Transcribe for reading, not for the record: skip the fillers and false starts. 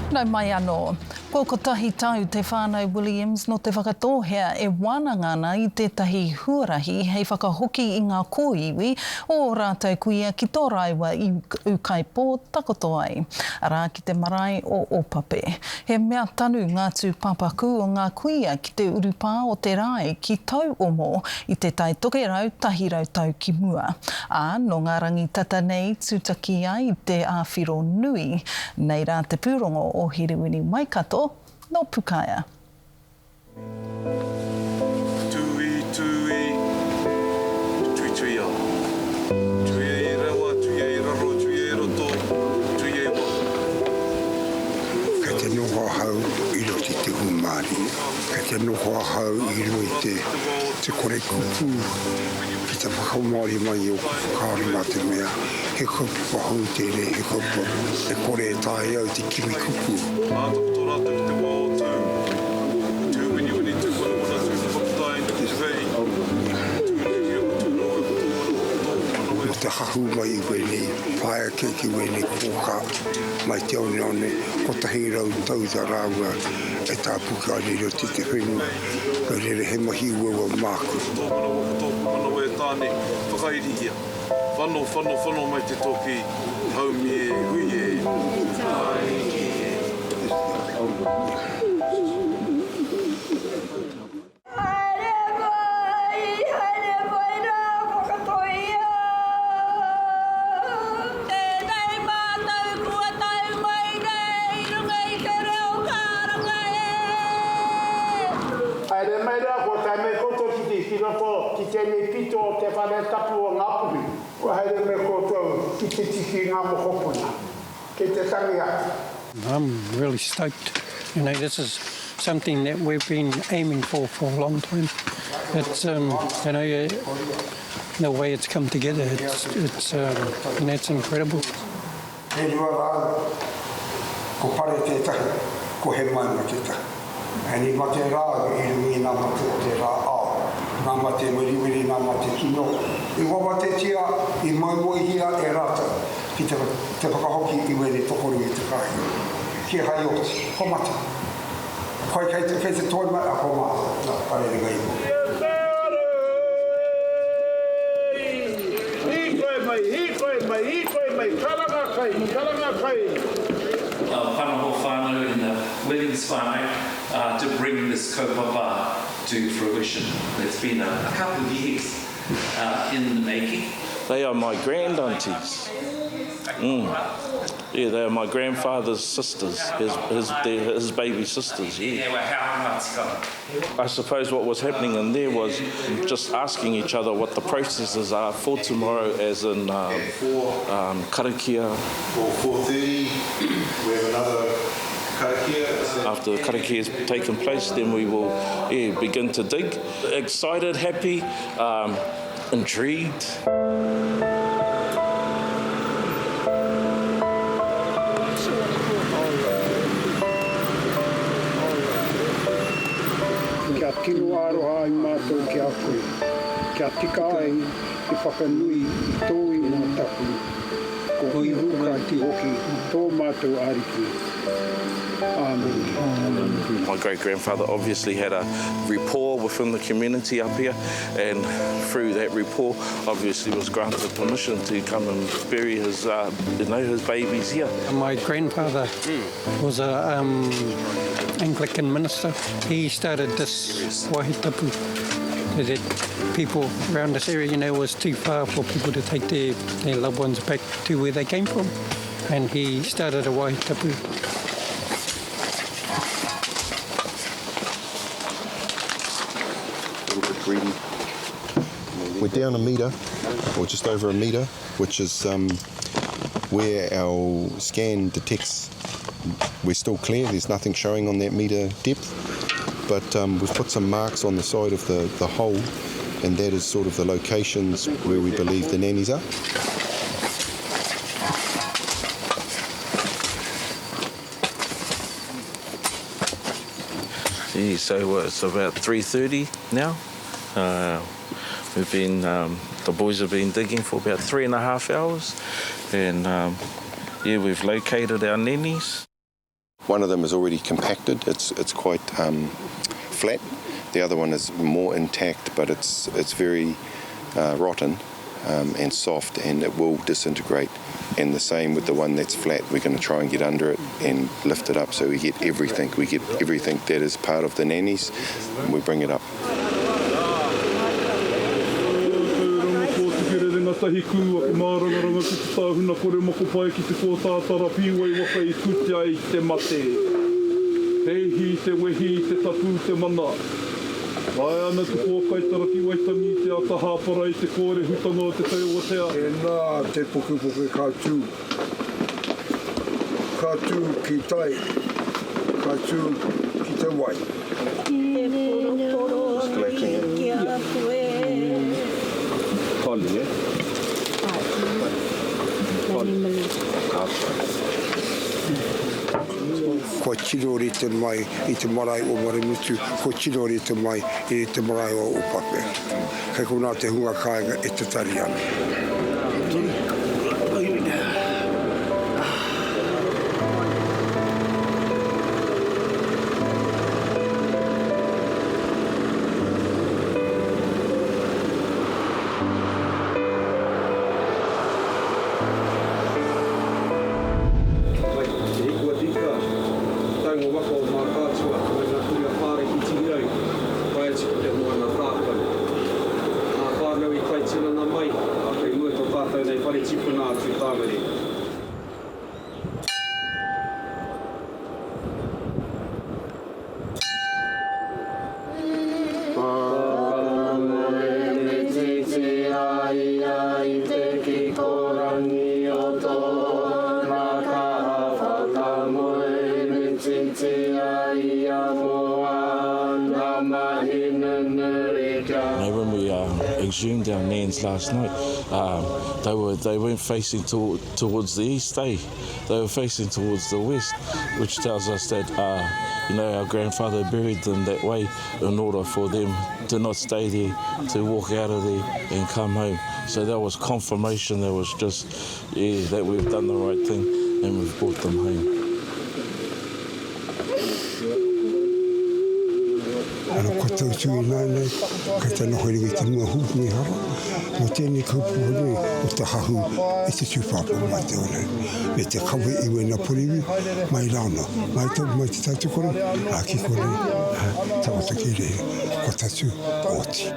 Nau mai anō. Kua kotahi tau te whānau Williams nō Te Whakatōhea e wānanga ana i tētahi huarahi hei whakahoki i ngā kōiwi o ō rātou kuia ki tō rāua i ūkaipō takoto ai, arā, ki te marae o Ōpape. He mea tanu ngā tūpāpaku o ngā kuia ki te urupā o te rae ki Tauomo i Te Tai Tokerau 100 tau ki mua. Ā, nō ngā rangi tata nei tūtaki ai te āwhiro nui. Nei rā te pūrongo o Herewini Waikato, nō Pukaea. Tui, tui, tuituia. Tuia i rawa, tuia i raro, tuia i roto, tuia i waho. Kei te noho ahau i roto i te hūmārie. Kei te noho ahau i runga i te te kore kupu ki te whakamāori mai i ōku whakaaro nā te mea he kaupapa hou tēnei, he kaupapa e kore e taea au te kimi kupu. Ā, takoto rātou ki te wā o Tū. Tū winiwini, tū wanawana, tū whakaputa ai te hei, tū nui aku, tū rawa aku, tū manawa ko tōku manawa e. Mō te hahū mai i wēnei whaea keiki wēnei kōkā mai te oneone 100 tau tā rāua e tāpuke ana i roto i te whenua. Nō reira he mahi uaua māku. Ko tō manawa, ko tōku manawa e Tāne, whakairihia. Whano, whano, whano mai te toki, haumi e, hui e. Tāiki e. Haere mai, haere mai rā, whakatoia. Tēnei mātou kua tau mai nei i runga i te reo karanga e. Haere mai rā, kua tae mai koutou ki te, ki roto ki tēnei pito o te whare tapu o Ngāpuhi. Kua haere mai koutou ki te tiki i ngā mokopuna, ki te tangi atu. I'm really stoked, you know, this is something that we've been aiming for for a long time. It's, um, you know, the way it's come together, it's, it's, um, you know, it's incredible. E rua rāua, ko Pare tētahi, ko Hemaima tētahi. And i mate rāua i runga i ngā mate o te rā ao, ngā mate weriweri, ngā mate kino, i wawatetia, i moemoehia e rātou ki te, te whakahoki i wēnei tokorua i te kāinga. Kīhai i oti, kua mate. Koe kei te, kei te toi mai, a kua mate, nā, Pare ringa iho. Kia tara Hīkoi mai, hīkoi mai, hīkoi mai, karanga kai, karanga kai. Panoho whānau and the Williams whānau to bring this kaupapa to fruition. It's been a couple of years in the making. They are my grand aunties. Mm. Yeah, they are my grandfather's sisters, his, his, their, his baby sisters, yeah. I suppose what was happening in there was just asking each other what the processes are for tomorrow as in um, um, karakia. For 4.30 we have another karakia. After the karakia has taken place then we will yeah, begin to dig. Excited, happy, um, intrigued. Kia tino aroha ai mātou ki a koe, kia tika ai te whakanui i tō ingoa tapu, ko Ihu Karaiti hoki tō mātou Ariki. Āmine. My great grandfather obviously had a rapport within the community up here and through that rapport obviously was granted permission to come and bury his, uh, you know, his babies here. My grandfather was a um, Anglican minister. He started this wahi tapu that people around this area, you know, was too far for people to take their, their loved ones back to where they came from. And he started a wahi tapu. A little bit greedy. We're down a metre, or just over a metre, which is um, where our scan detects we're still clear, there's nothing showing on that metre depth. But um, we've put some marks on the side of the, the hole, and that is sort of the locations where we believe the nannies are. Yeah, so uh, it's about 3.30 now. Uh, we've been, um, the boys have been digging for about three and a half hours and um, yeah, we've located our nannies. One of them is already compacted, it's, it's quite um, flat. The other one is more intact, but it's, it's very uh, rotten um, and soft and it will disintegrate. And the same with the one that's flat, we're going to try and get under it and lift it up so we get everything. We get everything that is part of the nannies and we bring it up. Tahi kū aku mārangaranga ki te tāhuna kore makopae ki te kōtātara pīwai waka i kutea i te mate. He ihi te wehi te tapu te mana. Taea ana te pōkai taraki Waitangi i te ata hāpara i te kōrehutanga o te tai o Watea. Tēnā te pukepuke ka tū. Ka tū ki tai, ka tū ki te wai. Te poroporo ki a koe. Polly, eh? Kua tino rite mai i te marae o Maremutu, kua tino rite mai i te marae o Opape. Kei konā te hunga kāinga e tatari ana. Mai Te Hiku a Tika, taunga waka o Mātaatua, mai ngā turi a Whāre ki Tihirau, tae atu ki te moana tākau. Ngā whānau i tae tinana mai, ā, kei mua tō tātou nei whare tipuna a Tūtāwere. When we exhumed our nans last night, um, they were they weren't facing to, towards the east, eh? They were facing towards the west, which tells us that uh, you know our grandfather buried them that way in order for them to not stay there, to walk out of there and come home. So that was confirmation. That was just yeah that we've done the right thing and we've brought them home. Ana kua tautū ināianei, kei te noho i runga i te mua hū mīharo, mō tēnei kaupapa nui o te hahu i te tūpāpaku mai te one, me te kawe i wēnā poriwi mai rānō, mai te, mai te tautukore, ā, ki konei, ā, tangata ki reira, kua tatū, oti.